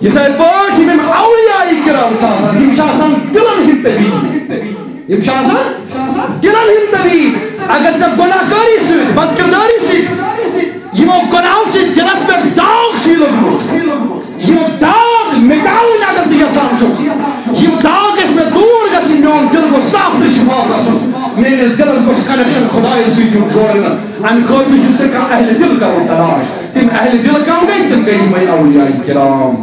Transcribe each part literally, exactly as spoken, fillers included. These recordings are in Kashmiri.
یِتھے پٲٹھۍ یِم اولیاء کرام چھِ آسان، یِم چھِ آسان دِلن ہٕنٛدۍ طبیب۔ یِم چھِ آسان دِلن ہٕنٛدۍ طبیب۔ اگر ژےٚ گۄناہ کٲری سۭتۍ، بد کردٲری سۭتۍ، یِمو گۄناہو سۭتۍ دِلس پٮ۪ٹھ داغ چھُے لوٚگمُت، یِم داغ مٹاوٕنۍ اگر ژٕ یژھان چھُکھ، یِم داغ گژھِ مےٚ دوٗر گژھٕنۍ، میون دِل گوٚژھ صاف تہٕ شفاف گژھُن، میٲنِس دِلس گوٚژھ connection خدایس سۭتۍ یُن جوڑنہٕ۔ امہِ خٲطرٕ چھُ ژےٚ کانٛہہ اہلِ دِل کرُن تلاش۔ تِم اہلِ دِل کم گٔے؟ تِم گٔے یِمے اولیاء کرام۔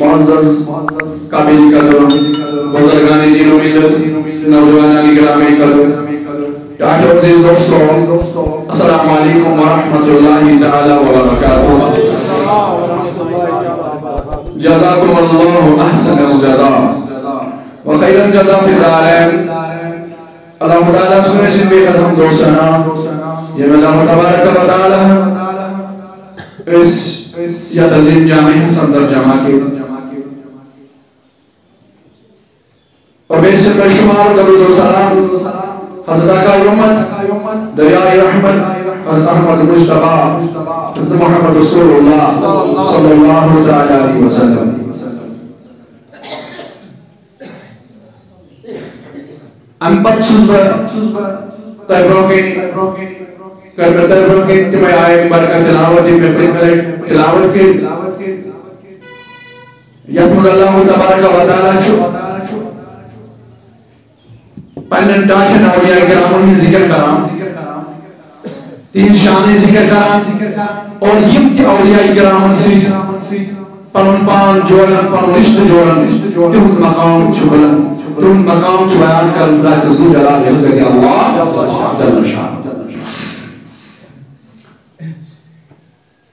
معزز قابل قدر بزرگان دین و ملت، نوجوانان گرامی قدر، ٹاٹھو عزیز دوستو، السلام علیکم ورحمۃ اللہ تعالی وبرکاتہ۔ جزاکم اللہ احسن الجزاء و خیر الجزاء فی الدارین۔ اللہ تعالیٰ سُنٛد ٲسِن بیٚیہِ قدم دوستانہ، ییٚمہِ اللہ تبارک و تعالیٰ أسۍ یَتھ عظیٖم جامع ہس اندر جمع کٔرۍ۔ اور بیٚیہِ چھِ مےٚ شُمار درود و سلام حضرت آقا امت، دریائے رحمت، حضرت احمد مجتبیٰ، حضرت محمد رسول اللہ صلی اللہ تعالیٰ علیہ وسلم۔ امہِ پتہٕ چھُس بہٕ تۄہہِ برونٛہہ کنہِ، کٔر مےٚ تۄہہِ برونٛہہ کنہِ تِمے آیت مبارکہ تلاوت، یِم مےٚ پٔتمہِ لٹہِ تلاوت کٔرۍ۔ یتھ منٛز اللہ تبارک و تعالیٰ چھُ پننٮ۪ن ٹاٹھٮ۪ن اولیاء کرامن ہُنٛد ذکر کران، تِہنٛز شانٕچ ذکر کران، اور یِم تہِ اولیاء کرامن سۭتۍ پنُن پان جوڑان، پنُن رشتہٕ جوڑان، تِہُنٛد مقام چھُ بلند، تِہُنٛد مقام چھُ بیان کران ذات ذوالجلال رضی اللہ جل شانہ۔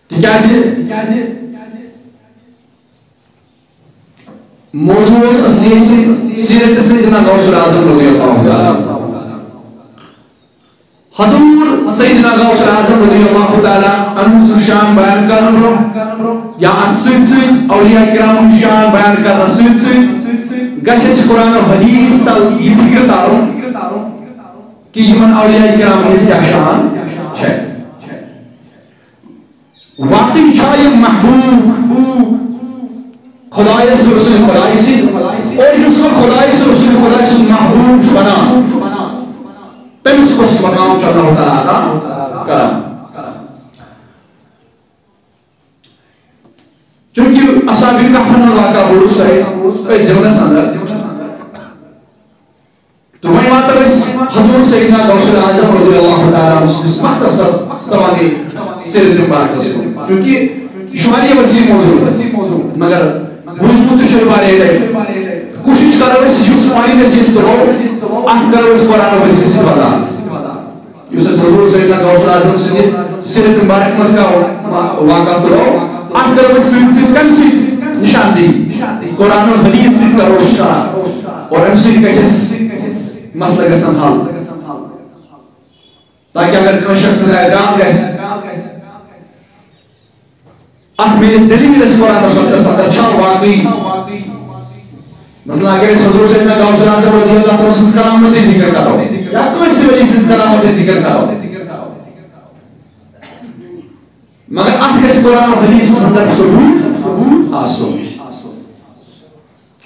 تِکیازِ موضوع اوس اصلی سیرت سیدنا غوث الاعظم رضی اللہ تعالیٰ عنہ۔ حضور سیدنا غوث الاعظم رضی اللہ تعالیٰ عنہ سٕنٛز شان بیان کرنہٕ برونٛہہ یا اتھ سۭتۍ سۭتۍ اولیاء کرام ہٕنٛز شان بیان کرنس سۭتۍ سۭتۍ گژھِ اسہِ قرآن و حدیث تل یہِ فکر تارُن کہِ یِمن اولیاء کرام ہٕنٛز کیٛاہ شان چھےٚ۔ واقعی چھا یہِ محبوب خدایس رسول خدایہِ سۭتۍ، اور یُس وۄنۍ خدایس رسول خدایہِ سُنٛد محبوب چھُ بنان، تٔمِس کُس مقام چھُ اللہ تعالیٰ عطا کران؟ چونکہ اصحاب کہفن ہُنٛد واقعہ بوٗز تۄہہِ أتھۍ زمانس اندر۔ تہٕ وۄنۍ واتو أسۍ حضور سیدنا غوث الاعظم رضی اللہ تعالیٰ عنہ سٕنٛدِس مختصر سوانح سیرت مبارکس کُن، چونکہ یہِ چھُ واریاہ وسیع موضوع، مگر بوٗزمُت تہِ چھُ واریاہ لٹہِ۔ کوٗشِش کرو أسۍ یُس point أسۍ ییٚتہِ تُلو، اتھ کرو أسۍ قرآن و حدیث سۭتۍ وضاحت۔ یُس اَسہِ حضور سیدنا غوث الاعظم سٕنٛدِ سیرت مبارک منٛز کانٛہہ وا-، واقعہ تُلو، اتھ کرو أسۍ سۭتۍ سۭتۍ کمہِ سۭتۍ نشاندہی؟ قرآن و حدیث سۭتۍ کرو أسۍ start۔ اور امہِ سۭتۍ گژھِ اَسہِ مسلہٕ گژھن حل۔ تاکہ اگر کانٛہہ شخص اعتراض گژھِ، اتھ میلہِ دلیل اَسہِ قرآن و سنتس اندر چھا واقعی۔ مثلاً اگر أسۍ حضور سیدنا غوث الاعظم رضی اللہ تعالیٰ سٕنٛز کرامتٕچ ذکر کرو یا کٲنٛسہِ تہِ ولی سٕنٛز کرامتٕچ ذکر کرو، مگر اتھ گژھِ قرآن و حدیثس اندر ثبوت آسُن۔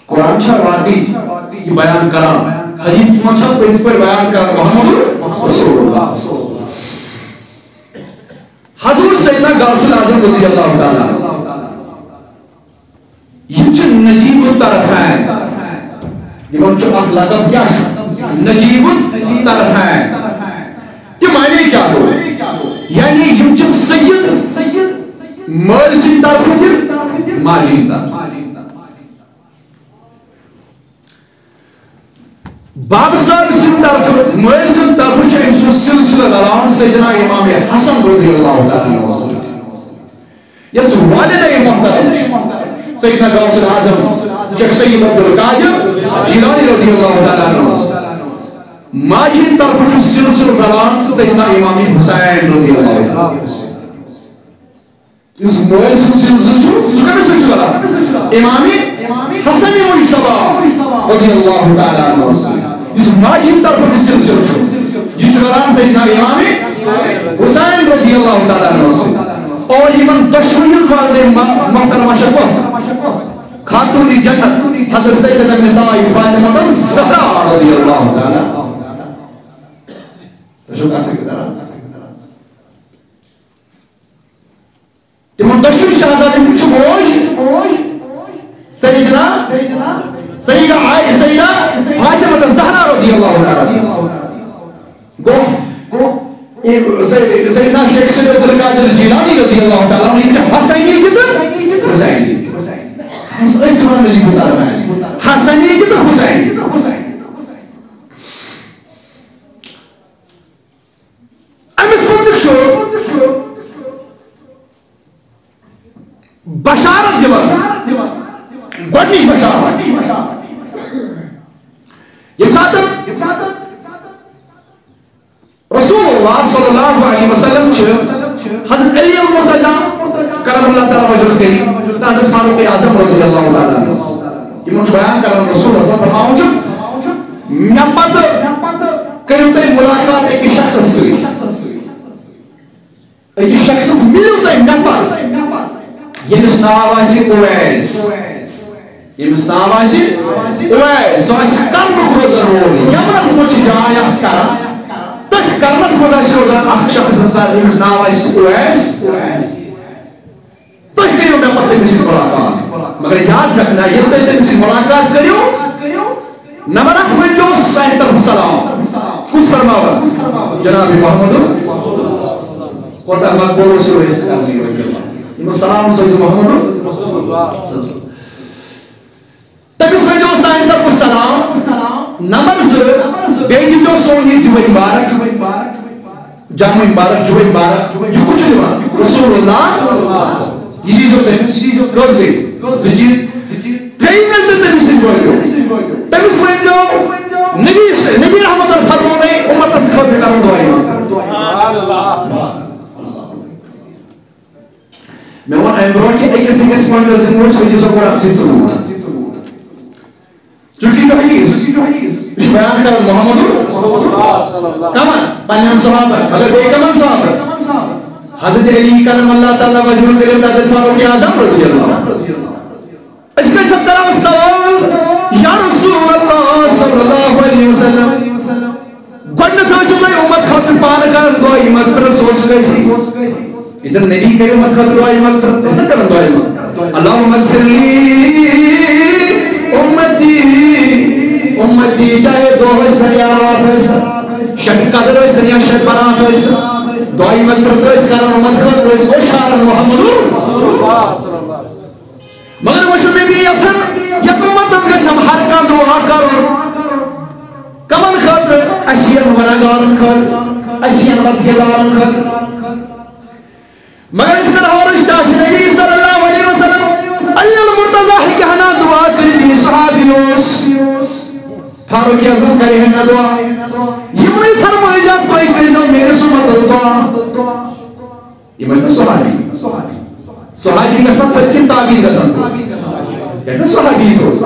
قرآن چھا واقعی یہِ بیان کران؟ حدیثس منٛز چھا پٔزۍ پٲٹھۍ بیان کران محمد رسول اللہ؟ حضور سیدنا غوث الاعظم رضی اللہ تعالیٰ عنہ، یِم چھِ نجیب الطرفین، یِمن چھُ اکھ لقب کیٛاہ چھُ؟ نجیب الطرفین۔ تہِ معنی کیٛاہ گوٚو؟ یعنی یِم چھِ سید مٲلۍ سٕنٛدِ طرفہٕ تہِ ماجہِ ہٕنٛدِ طرفہٕ۔ باب صاحب سٕنٛدِ طرفہٕ، مٲلۍ سٕنٛدِ طرفہٕ چھُ أمۍ سُنٛد سلسلہٕ رلان سیدنا امام حسن رضی اللہ تعالیٰ عنہ سۭتۍ۔ یۄس والدہ محترم سیدنا غوث الاعظم شیخ سید عبدالقادر جیلانی رضی اللہ تعالیٰ عنہ، ماجہِ ہٕنٛدِ طرفہٕ چھُ سلسلہٕ رلان سیدنا امام حسین رضی اللہ تعالیٰ عنہ سۭتۍ۔ یُس مٲلۍ سُنٛد سلسلہٕ چھُ، سُہ کٔمِس سۭتۍ چھُ رلان؟ امام حسن مجتبیٰ رضی اللہ تعالیٰ عنہ سۭتۍ۔ یُس ماجہِ ہِنٛدِ طرفہٕ أمِس سلسلہٕ چھُ، یہِ چھُ رلان سیدنا امام حسین رضی اللہ تعالیٰ عنہ سۭتۍ۔ اور یِمن دۄشوٕنۍ ہٕنٛز والدہ م-، محترمہ چھےٚ کۄس؟ خاتون جنت حضرت سیدہ النساء فاطمہ الزہرا رضی اللہ تعالیٰ۔ تۄہہِ چھو کتھ فکر تران؟ تِمن دۄشوٕنی شہزادن ہُنٛد چھُ موج سیدنا، سیدہ آی-، سیدہ فاطمہ الزہرا رضی اللہ تعالیٰ۔ گوٚو، گوٚو، یہِ سید-، سیدنا شیخ سید عبدالقادر جیلانی رضی اللہ تعالیٰ عنہ، یِم چھِ حسینی تہِ تہٕ حسینی تہِ۔ حس-، أتھۍ چھِ وَنان أزِکۍ بُزرگ، حسینی تہِ تہٕ حسینی تہِ۔ أمِس مُتعلِق چھُ بشارت دِوان، گۄڈٕنِچ بشارت۔ ییٚمہِ ساتہٕ رسول اللہ صلی اللہ علیہ وسلم چھِ حضرت علی المرتضیٰ کرم اللہ تعالیٰ وجہہ الکریم تہٕ حضرت فاروق اعظم رضی اللہ تعالیٰ عنہ، یِمن چھُ بیان کران، رسول اللہ صلی اللہ علیہ وسلم فرماوان چھُ، مےٚ پتہٕ کٔرِو تُہۍ ملاقات أکِس شخصس سۭتۍ۔ أکِس شخصس مِلِو تُہۍ نفر، ییٚمِس ناو آسہِ اویس۔ ییٚمِس ناو آسہِ اویس، سُہ آسہِ کرنُک روزن وول۔ یمنس منٛز چھِ جاے اکھ کرن، تٔتھۍ کرنس منٛز آسہِ روزان اکھ شخص انسان، ییٚمِس ناو آسہِ اویس۔ تُہۍ کٔرِو مےٚ پتہٕ تٔمِس سۭتۍ ملاقات۔ مگر یاد رکھنا، ییٚلہِ تُہۍ تٔمِس سۭتۍ ملاقات کٔرِو، نمبر اکھ ؤنۍزیوس سانہِ طرفہٕ سلام۔ کُس فرماوان؟ جناب محمد۔ کوتاہ مقبول چھُ أسۍ کرنٕے وۄنۍ۔ یِمن سلام سوٗزِو محمد۔ تٔمِس ؤنۍزیوس سانہِ طرفہٕ سلام۔ نمبر زٕ، بیٚیہِ دیٖزیو سون یہِ جُمعہ مبارک۔ جامع مبارک، جُمعہ مبارک، یہِ کُس چھُ دِوان؟ رسول اللہ۔ یہِ دیٖزیو تٔمِس۔ کٔژ گٔے؟ زٕ چیٖز۔ ترٛیٚیِم ییٚلہِ تُہۍ تٔمِس سۭتۍ وٲتِو، تٔمِس ؤنۍزیو، نبی، نبی رحمتن فرموو مےٚ اُمتس خٲطرٕ کرُن دُعا۔ مےٚ ووٚن اَمہِ برونٛہہ کہِ أکِس أکِس پوینٹس دِمو أسۍ، أکِس گۄڈٕ اَتھ سۭتۍ ثبوٗت۔ چونکہ یہِ چھُ حدیث، یہِ چھُ بیان کران محمد کمن؟ پننٮ۪ن صحابن، مگر بیٚیہِ کمن صحابن؟ حضرت علی کرم اللہ تعالیٰ وجہہ الکریم، حضرت فاروق اعظم رضی اللہ۔ أسۍ کیٛاہ چھِ کران سوال، یا رسول اللہ صلی اللہ علیہ وسلم، گۄڈٕنیتھ ٲسِو تُہۍ اُمت خٲطرٕ پانہٕ کران دُعایہِ مغفرت، سُہ اوس کٲفی۔ ییٚتٮ۪ن نبی کٔرِو اُمت خٲطرٕ دُعایہِ مغفرت، أسۍ چھِنہٕ کران دُعایہِ مغفرت۔ اللہم اغفر لی اُمتی، اُمتی، چاہے دۄہ ٲسۍ تن یا راتھ ٲسۍ، شب قدر ٲسۍ تن یا شب برات ٲسۍ، دُعایہِ مغفرت ٲسۍ کران، اُمت خٲطرٕ ٲسۍ اوشارن محمد۔ مگر وۄنۍ چھُ نبی یژھان یتھ اُمتس گژھِ ہم ہر کانٛہہ دُعا کرُن۔ کمن خٲطرٕ؟ اسہِ ہِوٮ۪ن گناہگارن خٲطرٕ، اسہِ ہِوٮ۪ن بدکردارن خٲطرٕ۔ مگر أسۍ کرہو عرض، کیٛاہ چھُ نبی صلی اللہ علیہ وسلم علی المرتضیٰ ہیٚکہِ ہنا دُعا کٔرِتھ؟ یہِ صحابی اوس، فاروق اعظم کرِ ہے نہ دُعا۔ یِمنٕے فرمٲے زِ تُہۍ کٔرۍزیو میٲنِس اُمتس دُعا۔ یِم ٲسۍ نہ صحابی۔ صحابی گژھن تھٔدۍ کِنہٕ تابعین گژھن تھٔدۍ؟ گژھِ نہ صحابی تھوٚد۔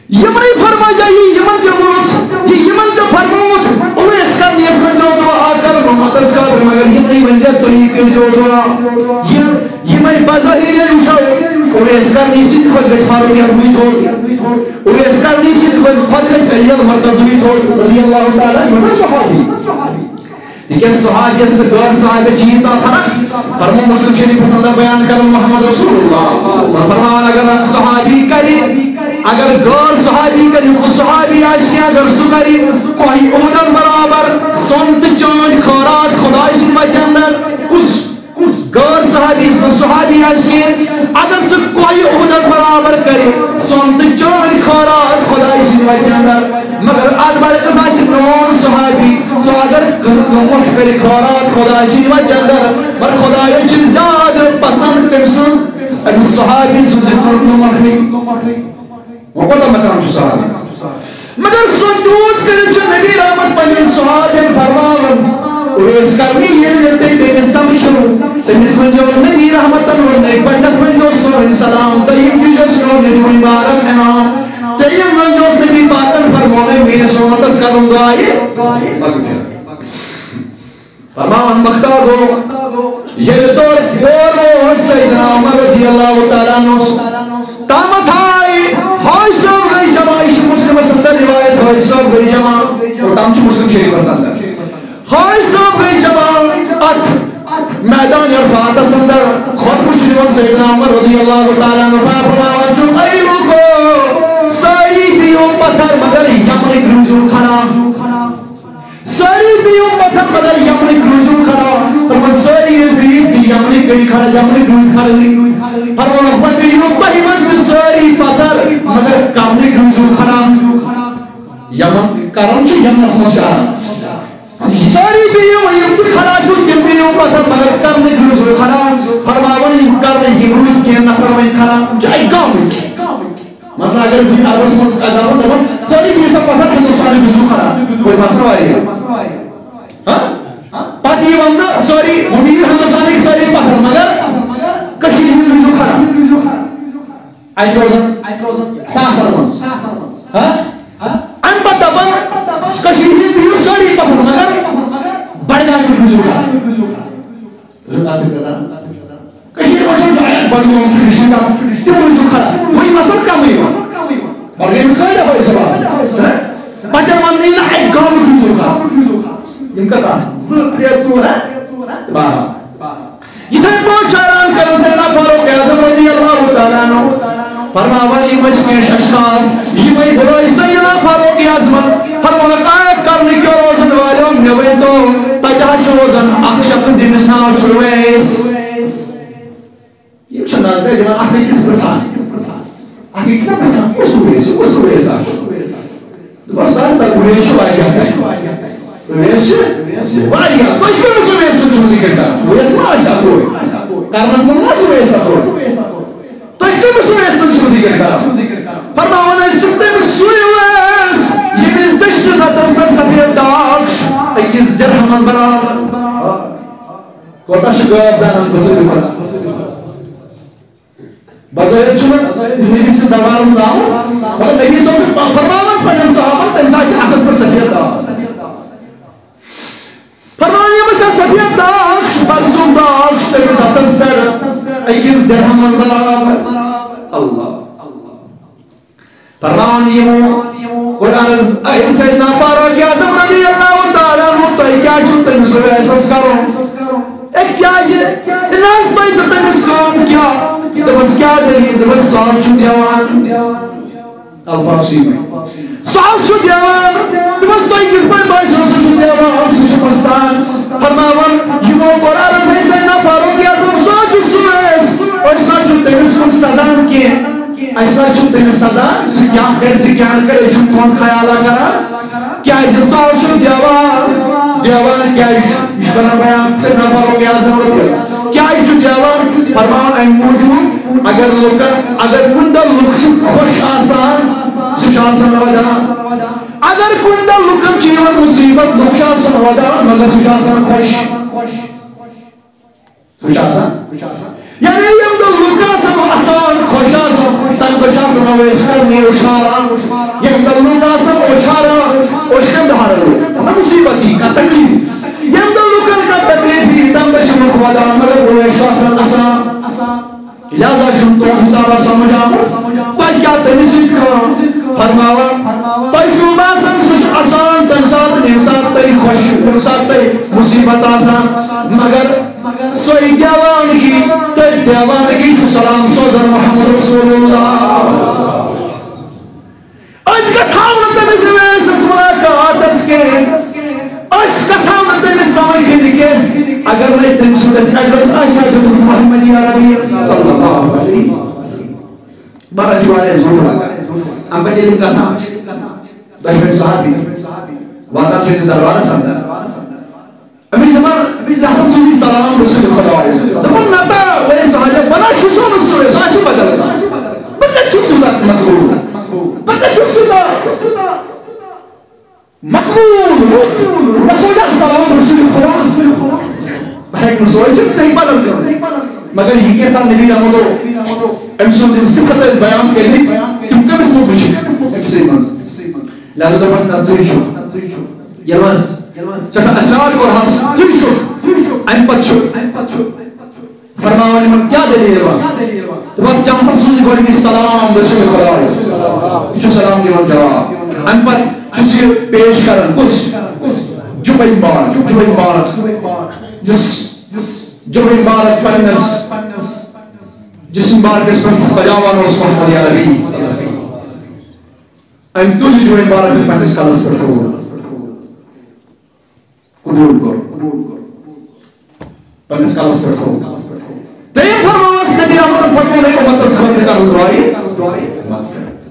یِمنٕے فرمٲے زِ یہِ یِمن ژےٚ ووٚنُتھ، یہِ یِمن ژےٚ فرمووُتھ، اویس کرنیس ؤنۍزیو دُعا کرُن اُمتس خٲطرٕ، مگر یِمنٕے ؤنۍ زِ تُہی کٔرۍزیو دُعا۔ یہِ، یِمے بظٲہِر ییٚلہِ وٕچھو، اویس کرنی سٕنٛدِ کھۄتہٕ گژھِ فاروق اعظمٕے تھوٚد۔ اویس کرنی سٕنٛدِ کھۄتہٕ، کھۄتہٕ گژھِ علی المرتضوی تھوٚد، رضی اللہ تعالیٰ عنہ، یہِ اوس صحابی۔ تِکیٛازِ صحابیس تہٕ غٲر صحابیس چھِ ییٖژاہ فرق۔ فرمو مسلم شریفس اندر بیان کران محمد رسول اللہ۔ فرماوان اگر اکھ صحابی کرِ، اگر غٲر صحابی کرِ، یُس نہٕ صحابی آسہِ کینٛہہ، اگر سُہ کرِ کوہہِ احدس برابر سۄن تہٕ چٲنۍ خٲرات خداے سٕنٛدِ وتہِ اندر، کُس غٲر صحابی، یُس نہٕ صحابی آسہِ کینٛہہ، اگر سُہ کوہہِ احدس برابر کرِ سۄن تہٕ چٲنۍ خٲرات خداے سٕنٛدِ وتہِ اندر، مگر اتھ برعکس آسہِ میون صحابی، سُہ اگر کٔرٕکھ نہٕ مۄٹھ کٔرِتھ خٲرات خۄداے سٕنٛدِ وتہِ اندر، مگر خۄدایس چھِ زیادٕ پسند کٔمۍ سٕنٛز؟ أمِس صحابی سٕنٛز یہِ کٔرٕکھ نہٕ مۄٹھٕے۔ وۄنۍ کوٗتاہ مقام چھُ صحابی؟ مگر سُہ تیوٗت کٔرِتھ چھُ نبی رحمت پننٮ۪ن صحابین فرماوان۔ اویس کرنی ییٚلہِ تُہۍ تٔمِس سمکھِو، تٔمِس ؤنۍزیو نبی رحمتن ووٚن، گۄڈٕنٮ۪تھ ؤنۍزیو سٲنۍ سلام، دوٚیِم دیٖزیو سون یہِ مبارک انعام۔ ترٛیٚیِم منٛز اوس نبی پاکن فرمومُت، میٲنِس امتس کرُن دعایہِ مغفرت۔ فرماوان مقطع گوٚو، ییٚلہِ تور یور ووت سیدنا عمر رضی اللہ تعالیٰ عنہ، تامتھ آے، حاجی صٲب گٔے جمع، یہِ چھُ مسلمس اندر روایت، حاجی صٲب گٔے جمع، اور تام چھُ مسلم شریفس اندر۔ حاجی صٲب گٔے جمع اتھ میدان عرفاتس اندر، خطبہٕ چھُ دِوان سیدنا عمر رضی اللہ تعالیٰ عنہ، فرماوان چھُ، اے لوٗکو، سٲری بِہِو پتھر مگر یمنٕکۍ روٗزِو کھڑا۔ سٲری بِہِو پتھر مگر یمنٕکۍ روٗزِو کھڑا۔ تِمن سٲری ییٚلہِ بِہِتھ تہٕ یمنٕکۍ گٔے کھڑا، یمنٕکۍ روٗدۍ کھڑا۔ فرمووُکھ، وۄنۍ بِہِو تُہۍ منٛز تہِ سٲری پتھر مگر کمنٕکۍ روٗزِو کھڑا۔ یمن کرن چھُ یمنس منٛز چھُ آرام۔ سٲری بِہِو، یِم تہِ کھڑا چھِو، تِم بِہِو پتھر، مگر کرنٕکۍ روٗزِو کھڑا۔ فرماوان، یِم کرنٕکۍ، یِم روٗدۍ کینٛہہ نفر وۄنۍ کھڑا، یِم چھِ اَکہِ گامٕکۍ۔ مثلاً، اگر وٕنہِ عربس منٛز کانٛہہ دَپان، دَپان، سٲری بِہِو سا پتھر، ہندوستانٕکۍ بِہِو کھڑا، گوٚو مسلہٕ واریاہ۔ ہاں؟ پتہٕ یی وننہٕ، سٲری، وۄنۍ بِہِو ہندوستانٕکۍ سٲری پتھر، مگر کٔشیٖرِ ہِنٛدۍ بِہِو کھڑا۔ اَتہِ روزان ساسن منٛز۔ ہاں؟ اَمہِ پتہٕ دَپان، کٔشیٖرِ ہِنٛدۍ بِہِو سٲری پَتھر، مگر بڈگامہِ روٗزِو کھڑا۔ تُہۍ چھِو کَتھ سۭتۍ کران؟ کٔشیٖرِ منٛز چھُنہٕ جاے اَکھ بڈگوم چھُ، رِشی کَتھ، تِم روٗزِو کھڑا۔ وۄنۍ مَسَن کَمٕے یِوان۔ بڈگٲمِس کۭتیٛاہ حٲصِل آسان؟ پَتہٕ وَننٕے نہٕ اَکہِ گامُک روٗزِو کھڑا۔ یِم کَتھ آسان؟ زٕ، ترٛےٚ، ژور، ہا؟ بارہ۔ یِتھے پٲٹھۍ چھُ اعلان کران سیدنا فاروق اعظم رضی اللہ تعالیٰ عنہ۔ فرماوان، یِم ٲسۍ کینٛہہ اشخاص، یِمے بُلٲے سیدنا فاروق اعظمن۔ فرماوان، آیت کرنہٕ کیو روزن والیو، مےٚ ؤنۍ تو، تتہِ حظ چھُ روزان اکھ شخص، ییٚمِس ناو چھُ اویس۔ یِم چھِ نظرِ دِوان اکھ أکِس پرژھان۔ اکھ أکِس نہ پرژھان، کُس اویس، کُس اویس آ چھُ؟ دوٚپمَس، سر، تۄہہِ اویس چھُ واریاہ کَتھِ۔ اویس چھُ واریاہ۔ تُہۍ کٔمِس اویس سُنٛد چھِو ذِکِر کران؟ اویس ما آسہِ اَکوے؟ کرنَس منٛز ما چھُ اویس اَکوے؟ تُہۍ کٔمِس اویس سُنٛد چھِو ذِکِر کران؟ فرماوان ٲسۍ چھِ تٔمِس سُے اویس، ییٚمِس دٔچھنِس اَتھَس پٮ۪ٹھ سفید داغ چھُ، أکِس درہمَس برابر۔ کوتاہ چھُ غٲب زانان بہٕ ژٕ دِوان۔ بظٲہِر چھُنہٕ نبی سٕنٛدِ دربارُک ناو، مگر نبی صٲب چھُ فرماوان پنٛنٮ۪ن صحابن، تٔمِس آسہِ اَتھَس پٮ۪ٹھ سفید داغ۔ فرمان ییٚمِس آسہِ سفید داغ چھُ، برسُک داغ چھُ تٔمِس اَتھَس پٮ۪ٹھ أکِس درہمَس برابر۔ اللہ۔ فرمان یِمو کوٚر عرض، اے سیدنا فاروق اعظم رضی اللہ تعالیٰ عنہ، تۄہہِ کیٛاہ چھُو تٔمِس اویسَس کرُن؟ اے کیٛازِ؟ نہ حظ، تۄہہِ تہٕ تٔمِس کٲم کیٛاہ؟ دوٚپمَس، کیٛاہ دٔلیٖل؟ دوٚپمَس، سُہ حظ چھُ دِوان۔ الفاظ چھِ یِمَے۔ سُہ حظ چھُ دِوان۔ دوٚپمَس، تۄہہِ کِتھ پٲٹھۍ باسیو سُہ چھُ دِوان؟ سُہ چھُ پرٛژھان۔ فرماوان، یِمو کوٚر عرض، اے سیدنا فاروق اعظم، سُہ حظ چھُ سُہ اویس۔ أسۍ نہ حظ چھُ تٔمِس کُن سَزان کینٛہہ۔ اَسہِ نہ حظ چھُ تٔمِس سَزان، سُہ کیٛاہ کَرِ تہٕ کیٛاہ نہٕ کَرِ، أسۍ چھِنہٕ تُہُنٛد خیالہ کران۔ کیٛازِ سُہ حظ چھُ دِوان، دِوان کیٛازِ چھُ؟ یہِ چھُ کران بیان سیدنا فاروق اعظم رضی اللہ۔ کیٛازِ چھُ دِوان؟ فرماوان اَمہِ موٗجوٗب، اگر لُکن، اگر کُنہِ دۄہ لُکھ چھِ خۄش آسان، سُہ چھُ آسان وَدان۔ اگر کُنہِ دۄہ لُکن چھِ یِوان مُصیٖبت، لُکھ چھِ آسان وَدان، مگر سُہ چھُ آسان خۄش۔ سُہ چھُ آسان۔ یعنی ییٚمہِ دۄہ لُکھ آسان اَسان، خۄش آسان، تَمہِ دۄہ چھِ آسان اویس قرنی اُشاران۔ ییٚمہِ دۄہ لُکھ آسان اُشاران، أچھ کَمہِ دۄہ ہاران لُکھ؟ نہ مُصیٖبت یی، کانٛہہ تکلیٖف۔ ییٚمہِ دۄہ لُکن کانٛہہ تکلیٖف یی، تَمہِ دۄہ چھِ لُکھ وَدان، مگر اویس چھُ آسان اَسان۔ لہذا چھُنہٕ تُہُنٛد حسابہ سمجھ آمُت، تۄہہِ کیٛاہ تٔمِس سۭتۍ کٲم؟ فرماوان، تۄہہِ چھُو باسان سُہ چھُ اَسان تَمہِ ساتہٕ، ییٚمہِ ساتہٕ تۄہہِ خۄش، ییٚمہِ ساتہٕ تۄہہِ مُصیٖبت آسان، مگر سۄے دیوانگی، تۄہہِ دیوانگی چھُ سلام سوزان محمد رسول اللہ۔ أسۍ گژھو نہٕ تٔمِس اویسَس مُلاقاتَس کینٛہہ۔ أسۍ گژھو نہٕ تٔمِس سَمکھٕنۍ کینٛہہ۔ اگر نَے تٔمۍ سُنٛد اَسہِ ایڈریس آسہِ ہا دیُتمُت محمد عربی صلی اللہ علیہ وسلم۔ بَران چھُ واریاہ زیوٗٹھ لَگان۔ اَمہِ پَتہٕ ییٚلہِ یِم گژھان چھِ، دۄشوَے صحابی واتان چھِ أمِس دربارَس اَندَر۔ أمِس دَپان، ژےٚ ہسا سوٗزی سلام رسول خۄدایَس۔ دَپان، نَتہٕ، وۄنۍ صحابی، بہٕ نہ چھُس نہٕ سُہ، سُہ چھُ بدل کانٛہہ۔ بہٕ کَتہِ چھُس یوٗتاہ مقبوٗل؟ بہٕ کَتہِ چھُس یوٗتاہ مقبوٗل؟ مےٚ سوزا سلام رسول خۄدا۔ بہٕ ہیٚکہٕ نہٕ سوٗزِتھ، ژےٚ بدل کانٛہہ۔ مگر یہِ کینٛژھا نبی رحمتو، أمۍ سُنٛد یِم صفت ٲسۍ بیان کٔرمٕتۍ، تِم أمِس منٛز وٕچھِتھ، أکسٕے منٛز۔ لہذا دوٚپمَس، نہ، ژٕے چھُکھ۔ ییٚلہِ حظ ژےٚ اسرار کوٚرہَس، ژٕے چھُکھ۔ اَمہِ پَتہٕ چھُ، فرماوان یِمَن، کیٛاہ دٔلیٖل وَن؟ دوٚپمَس، ژےٚ ہسا سوٗز گۄڈٕنِچ سلام رسول خدایَس۔ یہِ چھُ سلام دِوان جواب۔ اَمہِ پَتہٕ چھُس یہِ پیش کران، کُس؟ جُبَے مبارک، جُبَے مبارک۔ یُس جُبَے مبارک پننِس جسم مبارکس پٮ۪ٹھ سجاوان اوس محمد عربی صلی اللہ علیہ وسلم۔ أمۍ تُل یہِ جُبَے مبارک پننِس کلس پٮ۪ٹھ تھوٚو۔ قبول کوٚر۔ پننِس کلس پٮ۪ٹھ تھوٚو۔ تٔمۍ فرمووس، نبی رحمتن فرموو، ہے، اُمتس خٲطرٕ کرُن دعایہِ مغفرت۔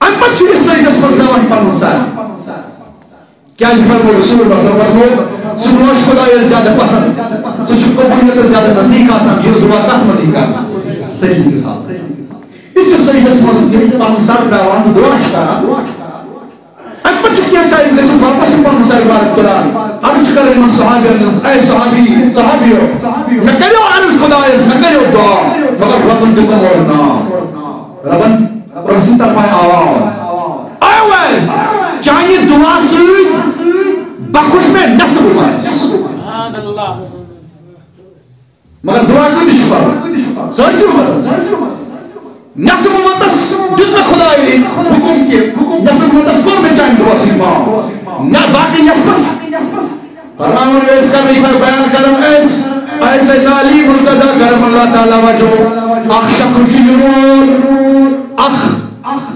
اَمہِ پتہٕ چھُ یہِ سجدس منٛز دِوان پنُن سر۔ کیٛازِ فرموو رسول اللہ صلی اللہ علیہ وسلم، سُہ دعا چھُ خدایس زیادٕ پسند، سُہ چھُ قبولیتس زیادٕ نزدیٖک آسان، یُس دعا کتھ منٛز یی کرنہٕ؟ سجدٕ کِس حالتس۔ یہِ چھُ سجدس منٛز ییٚلہِ پنُن سر تراوان تہٕ دعا چھُ کران۔ اَمہِ پتہٕ چھُ کینٛہہ ٹایم گٔژھِتھ واپس یِوان پنُن سر مبارک تُلان۔ عرض چھُ کران یِمن صحابین ہٕنٛز، اے صحابی، صحابیو، مےٚ کریو عرض خدایس، مےٚ کریو دعا، مگر رۄبن دیُت نہٕ اورٕ ناو۔ رۄبن، رۄبہٕ سٕنٛدِ طرفہٕ آیہِ آواز۔ آیہِ آواز۔ چانہِ دعا سۭتۍ بخش مےٚ نصف منٛز۔ مگر دعا کۭتِس چھُ پَرُن؟ سٲرسٕے اُمتس۔ نصف اُمتس دیُت مےٚ خدایہِ حُکُم کہِ نصف اُمتس کوٚر مےٚ چانہِ دعا سۭتۍ معاف۔ نہ باقٕے نصفس۔ فرماوان ٲسۍ کرنہٕ یِمے بیان کران ٲسۍ، اے سیدنا علی مرتضی کرم اللہ تعالیٰ وجہہ، اکھ شخص چھُ یِوان، اکھ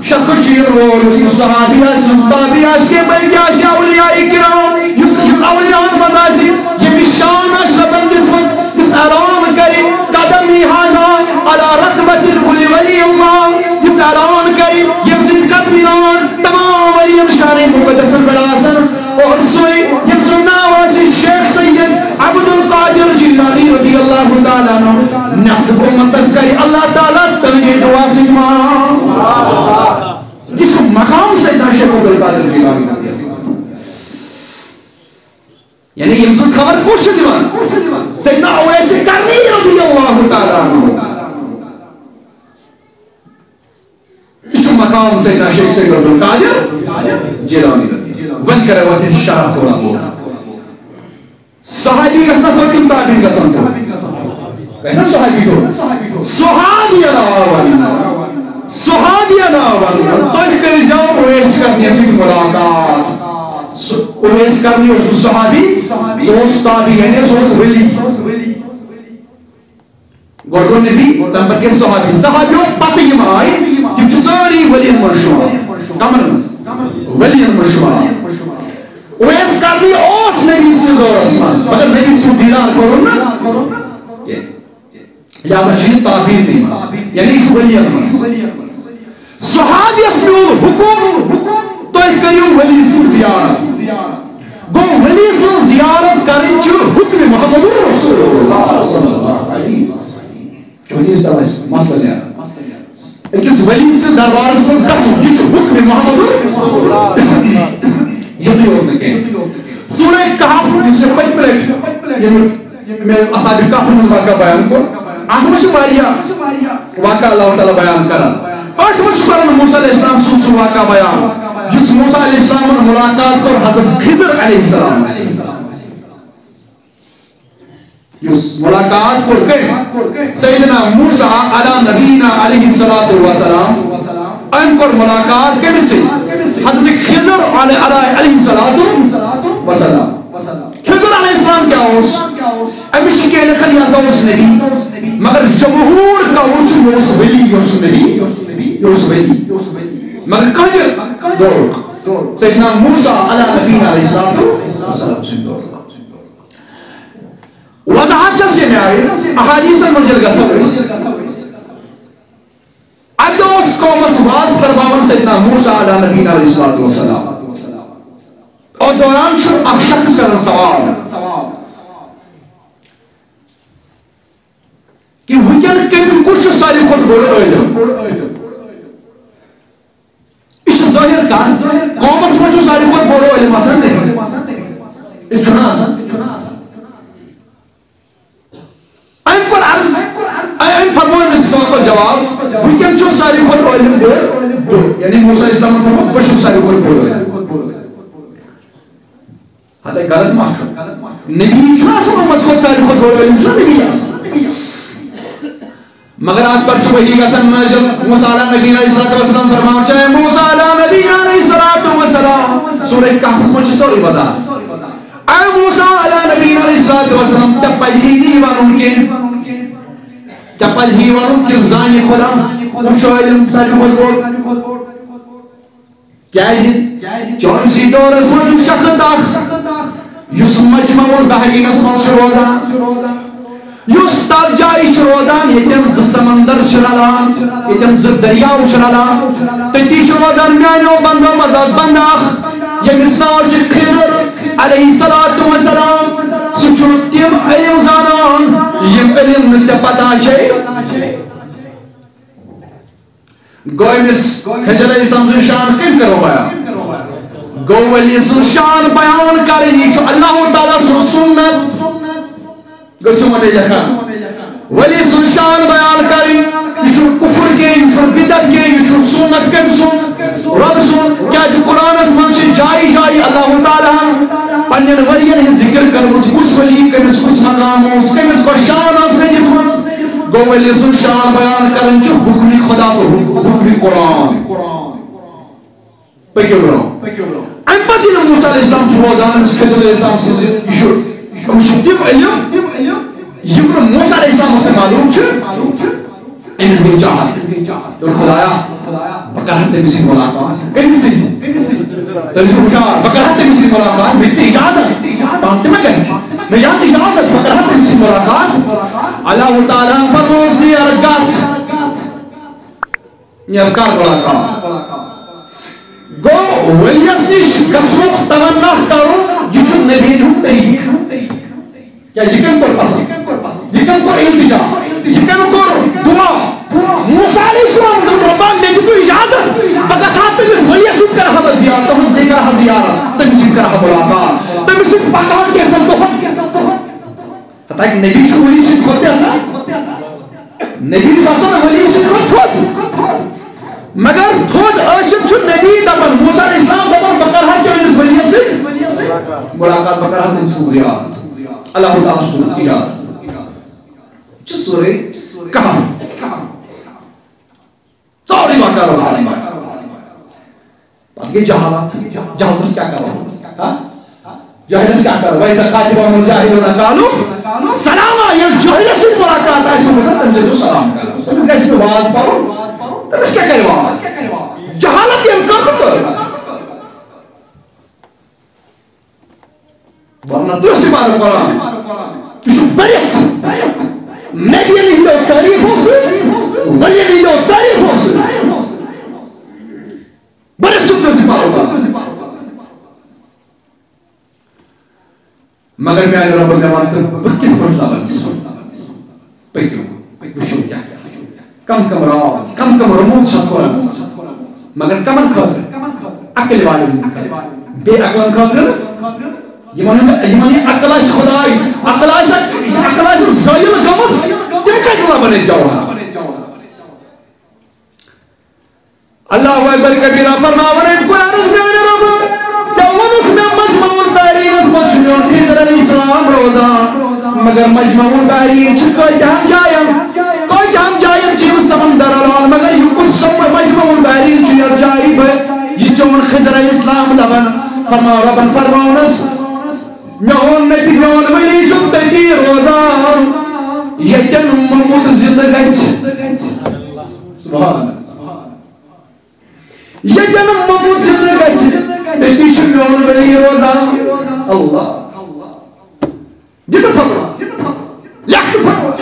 شخص چھُ یِوان، یُس نہٕ صحابی آسہِ، یُس تابعی آسہِ، کینٛہہ بلکہِ آسہِ اولیاء کرام، یُس، یُس اولیاءن منٛز آسہِ، ییٚمِس شان آسہِ رۄبن دِژمٕژ، یُس اعلان کرِ، قدمی ھذا علی رقبۃ کل ولی اللہ، یُس اعلان کرِ، ییٚمہِ سٕنٛدۍ قدمی لان تمام ولیَن شانِ مقدسن پٮ۪ٹھ آسن، اور سُے، ییٚمہِ سُنٛد ناو آسہِ شیخ سید عبد القادر جیلانی رضی اللہ تعالیٰ عنہ، نصف اُمتس کرِ اللہ تعالیٰ تہنٛدِ دعا سۭتۍ معاف۔ یہِ چھُ مقام سیدنا شیخ عبد القادر جیلانی رضی اللہ عنہ۔ یعنی ییٚمہِ سٕنٛز خبر کُس چھُ دِوان؟ سیدنا اویس کرنی رضی اللہ تعالیٰ عنہ۔ یہِ چھُ مقام سیدنا شیخ سید عبدالقادر جیلانی رضی اللہ عنہ۔ وۄنۍ کرو اَتھ أسۍ شرح تھوڑا بہت۔ صحابی گژھن تھوڑ کِنہٕ تابعین گژھن تھوڑ؟ گژھن صحابی تھوڑ۔ صحابی علاوہ وننہٕ۔ صحابی علاوہ وننہٕ۔ تُہۍ کٔرۍزیو اویس کرنی سۭتۍ ملاقات۔ سُہ اویس کرنی اوس نہٕ صحابی، سُہ اوس تابعی، یعنی سُہ اوس ولی۔ گۄڈٕ گوٚو نبی، تَمہِ پَتہٕ گٔے صحابی۔ صحابیو پَتہٕ یِم آے، تِم چھِ سٲری ؤلین منٛز شُمار۔ کَمَن منٛز؟ ؤلین منٛز شُمار۔ اویس کرنی اوس نبی سٕنٛدِس دورس منٛز، مگر نبی سُنٛد دیٖدار کوٚرُن نہٕ کینٛہہ۔ لہذا چھُ یہِ تابعیٖنٕے منٛز، یعنی یہِ چھُ ؤلین منٛز۔ صحابیس میول حکم، تُہۍ کٔرِو ولی سٕنٛز زیارت۔ گوٚو، ولی سٕنٛز زیارت کرٕنۍ چھُ حکمِ محمد رسول اللہ صلی اللہ علیہ وسلم۔ چھُ ولی سٕنٛز مسئلہٕ نیران۔ أکِس ولی سٕنٛدِس دربارس منٛز گژھُن، یہِ چھُ حکمِ محمد۔ یِتُے یوت نہٕ کینٛہہ۔ سورہ کہف، یُس یہِ پٔتمہِ لٹہِ ییٚمیُک مےٚ اصحاب کہف منٛز واقعہ بیان کوٚر، اتھ منٛز چھِ واریاہ واقعہ اللہ تعالیٰ بیان کران۔ أتھۍ منٛز چھُ کران موسیٰ علیہ السلام سُنٛد سُہ واقعہ بیان، یُس موسیٰ علیہ السلامن ملاقات کوٚر حضرت خضر علیہ السلام سۭتۍ۔ یُس ملاقات کوٚر کٔمۍ؟ سیدنا موسیٰ علی نبینا علیہ الصلوۃ والسلام۔ أمۍ کوٚر ملاقات کٔمِس سۭتۍ؟ حضرت خضر علیہ، علیہ، علیہ الصلوۃ والسلام۔ خضر علیہ السلام کیٛاہ اوس؟ أمِس چھِ کینٛہہ لیکھان، یہِ ہسا اوس نبی، مگر جمہور قول چھُ، یہِ اوس ولی، یہِ اوس نبی، یہِ اوس ولی۔ مگر کٕہٕنٛدِ دورُک؟ سیدنا موسیٰ علی نبینا علیہ الصلوۃ والسلام سٕنٛدِ دورُک۔ وضاحت چھس ییٚمہِ آیہِ، احادیثن منٛز ییٚلہِ گژھو أسۍ، اَتہِ اوس قومس واز کرناوان سیدنا موسیٰ علی نبینا علیہ الصلوۃ والسلام۔ اور دوران چھُ اکھ شخص کران سوال کہ وٕنکیٚن کٔمۍ، کُس چھُ ساروی کھۄتہٕ بوٚڑ عٲلِم؟ یہِ چھُ ظٲہِر کَتھ، قومَس منٛز چھُ ساروی کھۄتہٕ بوٚڑ عٲلِم آسان نبی۔ یہِ چھُنہٕ آسان۔ أمۍ کوٚر عرض، أمۍ فرموو أمِس سوالَس جواب، وٕنکیٚن چھُ ساروی کھۄتہٕ بہٕ چھُس ساروی کھۄتہٕ بوٚڑ عٲلِم۔ ہتہ غلط ما چھُ؟ نبی چھُ آسان اُمت کھۄتہٕ ساروی کھۄتہٕ بوٚڑ عٲلِم، چھُ نبی آسان۔ مگر اتھ پٮ۪ٹھ چھُ وحی گژھان نٲزِل۔ موسیٰ علیٰ نبینا علیہ الصلوۃ والسلام فرماوان چھُ، اے موسیٰ علیٰ نبینا علیہ الصلوۃ والسلام، سورہ کہفس منٛز چھِ سٲرٕے وضاحت۔ اے موسیٰ علیٰ نبینا علیہ الصلوۃ والسلام، ژےٚ پزِ ہے یی ونُن کینٛہہ، ژےٚ پزِ ہے یی ونُن کہِ زانہِ خدا، وٕچھ عٲلِم ساروی کھۄتہٕ بوٚڑ۔ کیازِ؟ چٲنسٕے دورس منٛز چھُ شخص اکھ، یُس مجمع البحرینس منٛز چھُ روزان، یُس تتھ جایہِ چھُ روزان، ییٚتٮ۪ن زٕ سمندر چھِ رلان، ییٚتٮ۪ن زٕ دٔریاو چھِ رلان۔ تٔتی چھُ روزان میانیو بندو منٛز اکھ بندٕ اکھ، ییٚمِس ناو چھُ خضر علیہ الصلوۃ والسلام۔ سُہ چھُ تِم علم زانان، یِم علم نہٕ ژےٚ پتہ چھے۔ گوٚو أمِس خضر علیہ السلام سٕنٛز شان کٔمۍ کٔرٕو بیان؟ گوٚو ولی سٕنٛز شان بیان کَرٕنۍ، یہِ چھُ اللہ تعالیٰ سُنٛد سُنت۔ گوٚو ژٕ وَنے لیکھان، ولی سٕنٛز شان بیان کَرٕنۍ، یہِ چھُنہٕ کُفر کینٛہہ، یہِ چھُنہٕ بدعت کینٛہہ، یہِ چھُ سُنت کٔمۍ سُنٛد؟ رۄب سُنٛد۔ کیٛازِ قرآنَس منٛز چھِ جایہِ جایہِ اللہ تعالیٰ ہَن پنٛنٮ۪ن ؤرین ہٕنٛز ذِکِر کٔرمٕژ، کُس ولی کٔمِس کُس مقام اوس، کٔمِس کۄس شان ٲس دِژمٕژ۔ گوٚو ولی سٕنٛز شان بیان کرٕنۍ چھُ حُکمِ خدا تہٕ حُک-، حُکمِ قرآن۔ پٔکِو برٛونٛہہ۔ اَمہِ پتہٕ ییٚلہِ موسیٰ علیہ السلام چھُ روزان، أمِس خضر علیہ السلام سٕنٛزِ، یہِ چھُ، یِم چھِ تِم علم، یِم نہٕ موسیٰ علیہ السلامس تہِ معلوٗم چھِ۔ أمِس گٔے چاہت۔ دوٚپ، خدایا، بہٕ کرٕ ہا تٔمِس سۭتۍ مُلاقات۔ کٔمِس سۭتۍ؟ تٔمِس گوٚو ہُشار، بہٕ کرٕ ہا تٔمِس سۭتۍ مُلاقات، مےٚ دِ اِجازت۔ پانہٕ تہِ ما گژھِ؟ مےٚ یاد اِجازت، بہٕ کرٕ ہا تٔمِس سۭتۍ مُلاقات۔ اللہ تعالیٰ ہن فرمووُس، نیر گژھ۔ نیر کر مُلاقات۔ گوٚو، ؤلِیَس نِش گژھنُک تمنا کرُن، یہِ چھُ نبی ہُنٛد طریٖقہٕ۔ کیٛازِ یہِ کٔمۍ کوٚر پسنٛد؟ یہِ کٔمۍ کوٚر التجا؟ یہِ کٔمۍ کوٚر دُعا؟ موسیٰ علیہ السلام دوٚپ، رۄبا، مےٚ دِ تہٕ اِجازت، بہٕ گژھٕ ہا تٔمِس ؤلِیَس سۭتۍ، کرٕ ہا بہٕ زیارت، تُہٕنٛز بیٚیہِ کرٕ ہا زیارت، تٔمِس سۭتۍ کرٕ ہا مُلاقات، تٔمِس سۭتۍ پکہٕ ہا کینٛژھن دۄہَن۔ ہتا نبی چھُ ؤلی سۭتۍ کھۄتہٕ تہِ آسان۔ نبی چھُ آسان ؤلی سۭتۍ کھۄتہٕ تھوٚد۔ مگر تھوٚد ٲسِتھ چھُ نبی دپان، موسیٰ علیہ السلام دپان، بہٕ کرٕ ہا چٲنِس ؤلیَس سۭتۍ مُلاقات، بہٕ کرٕ ہا تٔمۍ سٕنٛز زیارت۔ اللہ تعالیٰ چھُ دِوان اِجازت۔ یہِ چھُ سورہ کہف۔ سورُے مۄکلاوو۔ پتہٕ گٔے جہالت۔ جہالتس کیٛاہ کرو؟ ہا؟ جاہلس کیٛاہ کرو؟ وَإِذَا خَاطَبَهُمُ الْجَاهِلُونَ قَالُوا سَلَامًا۔ ییٚلہِ جاہلس سۭتۍ مُلاقات آسہِ، تٔمِس گژھِ نہٕ سلام کرُن۔ تٔمِس گژھِ نہٕ واز پرُن۔ تٔمِس کیٛاہ کرِ واز؟ جہالت ییٚمۍ کٔر تہٕ کٔر۔ ورنہ تُہۍ چھِو پَران قرآن۔ یہِ چھُ بٔرِتھ۔ نبیَن ہٕنٛدیو تعریٖفو سۭتۍ، ؤلیَن ہٕنٛدیو تعریٖفو سۭتۍ۔ بٔرِتھ چھُ تُہۍ چھِو پَران قرآن۔ مگر میانہِ رۄبن مےٚ وَن تہٕ بہٕ کِتھ پٲٹھۍ لَبَن سُہ؟ پٔکِو، وٕچھِو کیٛاہ کیٛاہ۔ کم کم راز، کم کم رموز چھِ اَتھ قرآنَس منٛز۔ مگر کمن خٲطرٕ؟ عقل والٮ۪ن ہٕنٛدِ خٲطرٕ۔ بے عقلن خٲطرٕ نہٕ۔ یِمن ہُنٛد، یِمن یہِ عقل آسہِ خداے، عقل آسہِ، عقل آسہِ زٲیِل گٔمٕژ، تِم کَتہِ لَبَن اَتہِ جواب؟ اللہ اکبر کبیرہ۔ فرماوان أمۍ قرآنس، میانہِ رۄبہٕ، ژےٚ ووٚنُکھ مےٚ مجمع البحرینس منٛز چھُ میون خضر علیہ السلام روزان، مگر مجمع البحرین چھُ کۭتیاہن جاین، کۭتیاہن جاین چھِ یِم سمندر رلان، مگر یہِ کُس سم-، مجمع البحرین چھُ یتھ جایہِ بہٕ یہِ چون خضر علیہ السلام لبن؟ فرماو رۄبن فرماونس، میون نبی، میون ولی چھُ تٔتی روزان، ییٚتٮ۪ن موٚمُت زِندٕ گژھِ۔ سبحان اللہ۔ ییٚتٮ۪ن موٚمُت زِندٕ گژھِ، تٔتی چھُ میون ولی روزان۔ اللہ۔ دِ تہٕ پھۄکھ۔ لیکھ تہٕ پھۄکھ۔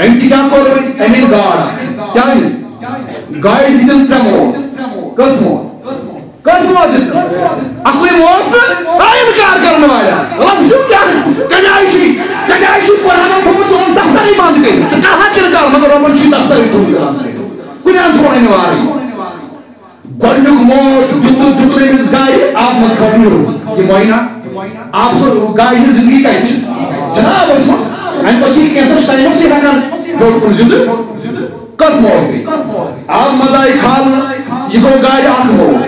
أمۍ تہِ کیٛاہ کوٚر؟ أمۍ أنۍ گاڈ اکھ۔ کیٛاہ أنۍ؟ گاڈِ دِتِن ترٛےٚ موت۔ کٔژ موت؟ کٔژ موت دِتِن؟ اَکُے موت تہٕ آ، اِنکار کرن والا۔ مطلب، یہِ چھُ کیٛاہ؟ کَمہِ آیہِ چھُ، کَمہِ آیہِ چھُ قرآنن تھوٚومُت چون دفترٕے بنٛد کٔرِتھ؟ ژٕ کَرٕ ہا کِنہٕ کَرٕ؟ مگر رۄبن چھُ دفترٕے تھوٚومُت بنٛد کٔرِتھ۔ کُنہِ اندٕ تھوٚو نہٕ وارٕے۔ گۄڈٕنیُک موت دیُتُکھ، دیُتُکھ أمِس گاڑِ، آبہٕ منٛز کھوٚت نیوٗر۔ یہِ مۄیہِ نا؟ آبہٕ سۭتۍ گاڑِ ہٕنٛز زندگی کَتہِ چھِ؟ چھَنہٕ آبَس منٛز۔ اَمہِ پَتہٕ چھِ یہِ کینٛژَس ٹایمَس یہِ ہٮ۪کان برٛونٛٹھ کُن زِندٕ۔ کٔژ موت گٔے؟ آبہٕ منٛز آیہِ کھالنہٕ، یہِ گوٚو گاڑِ اکھ موت۔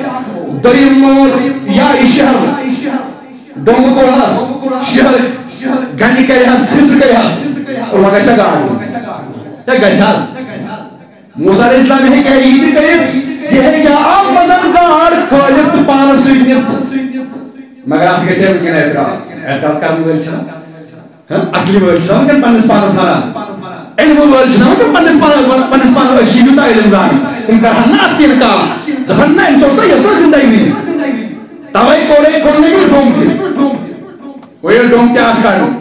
دوٚیِم موت یا یہِ شہر، ڈوٚنٛگ کوٚرہَس، شہر گنہِ کَرِہَس، حصہٕ کَرِہَس، وۄنۍ گژھِ گاڑِ۔ ہے گژھِ حظ۔ موسیٰ علیہ السلام ہیٚکہِ ہا یہِ تہِ کٔرِتھ، یہِ ہیٚکہِ ہا اَتھ منٛز گاڑ کھٲلِتھ تہٕ پانَس سۭتۍ نِتھ۔ مگر اَتھ گژھِ ہا وٕنکٮ۪ن اعتراض۔ اعتراض کَرَن وٲلۍ چھِنہ؟ ہاں، عقلہِ وٲلۍ چھِنہ وٕنکٮ۪ن پنٛنِس پانَس وَنان؟ علمہٕ وٲلۍ چھِنہ وٕنکٮ۪ن پنٛنِس پانَس، پنٛنِس پانَس، أسۍ چھِ یوٗتاہ علم زانان، تِم کَرٕہَن نہٕ اَتھ تہِ اِنکار، دَپَن نہ، أمِس اوس نہ یَژھان زِندَے وٕنہِ۔ تَوَے کوٚر أمۍ، کوٚر نہٕ أمِس ڈوٚنٛگ تہِ۔ گوٚو ییٚلہِ ڈوٚنٛگ تہِ آسہِ کَڑُن،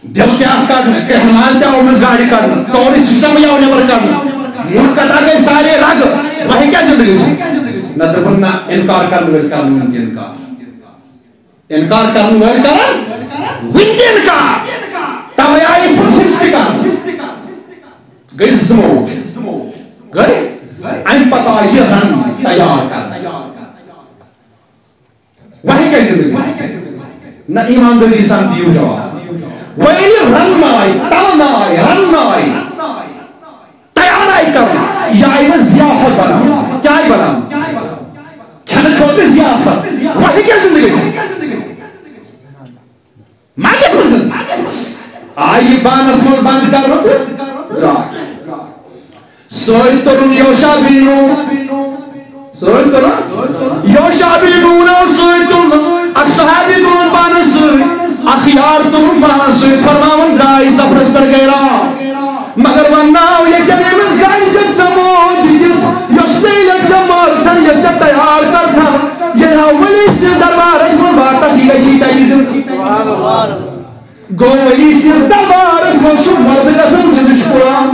دِل تہِ آسہِ کَڑُن، کینٛہہ ناز تہِ آو أمِس گاڑِ کَڑنہٕ، سورُے سِسٹَمٕے آو نٮ۪بر کَڑنہٕ، مُلک قطع گٔے سارے رَگہٕ، وۄنۍ ہیٚکیٛاہ زِندگی ٲسِتھ؟ نہ، دوٚپُن نہ، اِنکار کَرَن وٲلۍ کَرَن وٕنہِ تہِ اِنکار۔ اِنکار کَرَن وٲلۍ کَرَن وٕنہِ تہِ اِنکار۔ تَوَے آیہِ أسۍ پَتہٕ حِصہٕ تہِ کَرنہٕ۔ گٔے زٕ موت۔ گٔے؟ اَمہِ پَتہٕ آیہِ یہِ رَن تیار کَرنہٕ۔ وۄنۍ کیٛاہ زِندگی؟ نہ، ایٖماندٲری سان دِیِو جواب۔ وۄنۍ ییٚلہِ رَننہٕ آیہِ، تَلنہٕ آیہِ، رَننہٕ آیہِ، تیار آیہِ کَرنہٕ، یہِ آیہِ وۄنۍ ضیافت بَناونہٕ۔ کیٛاہ آیہِ بَناونہٕ؟ کھٮ۪نہٕ خٲطرٕ ضیافت۔ وۄنۍ کیٛاہ زِندگی چھِ؟ مَگَس منٛز آیہِ بانَس منٛز بنٛد کرنہٕ تہٕ درٛاے۔ سۭتۍ تُلُن یوشع بن نون۔ سۭتۍ تُلُن۔ یوشع بن نون اوس سۭتۍ تُلُن۔ اکھ صحابی تُلُن پانَس سۭتۍ۔ اکھ یار تُلُن پانَس سۭتۍ۔ فرماوان درٛاے سفرَس پٮ۪ٹھ گٔے راتھ۔ مگر وۄنۍ ناو ییٚتٮ۪ن أمِس گرِ چھِ تِمو دِتھ، یۄس تیٚلہِ ژےٚ مٲرتھن، یۄس ژےٚ تیار کٔرتھن، ییٚلہِ ہا ؤلی سٕنٛدِس دربارس منٛز واتکھ، یہِ گژھی تَتہِ زِندٕ۔ گوٚو ؤلی سٕنٛدِس دربارس منٛز چھُ مردٕ گژھان زِندٕ، چھُ قرآن۔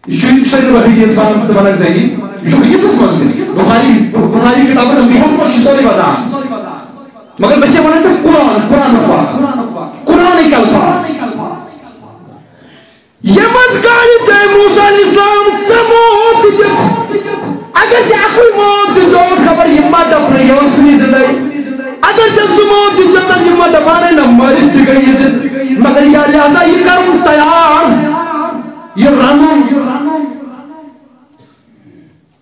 یہِ چھُ، یہِ چھُ سٲنۍ وحیدیس ونان، ژٕ ونکھ ذہنی، یہِ چھُ حدیثس منٛز تہِ۔ بخاری، بخاری کتابن انبیاہس منٛز چھُ سورُے وضاحت۔ مگر بہٕ چھُسے ونان ژےٚ قرآن، قرآنُک واقعہٕ۔ قرآنٕکۍ الفاظ۔ یِم حظ گاڑِ تۄہہِ موسیٰ علیہ السلام ژےٚ موت دِتھ۔ اگر ژےٚ اکُے موت دِژوتھ، خبر یِم ما دپنَے یہِ اوس نہٕ زِندَے۔ اگر ژےٚ زٕ موت دِژوتھ، یِم ما دپانَے نہ مٲرِتھ تہِ گٔے یہِ زِندٕ۔ مگر یا لہذا یہِ کرُن تیار، یہِ رنُن،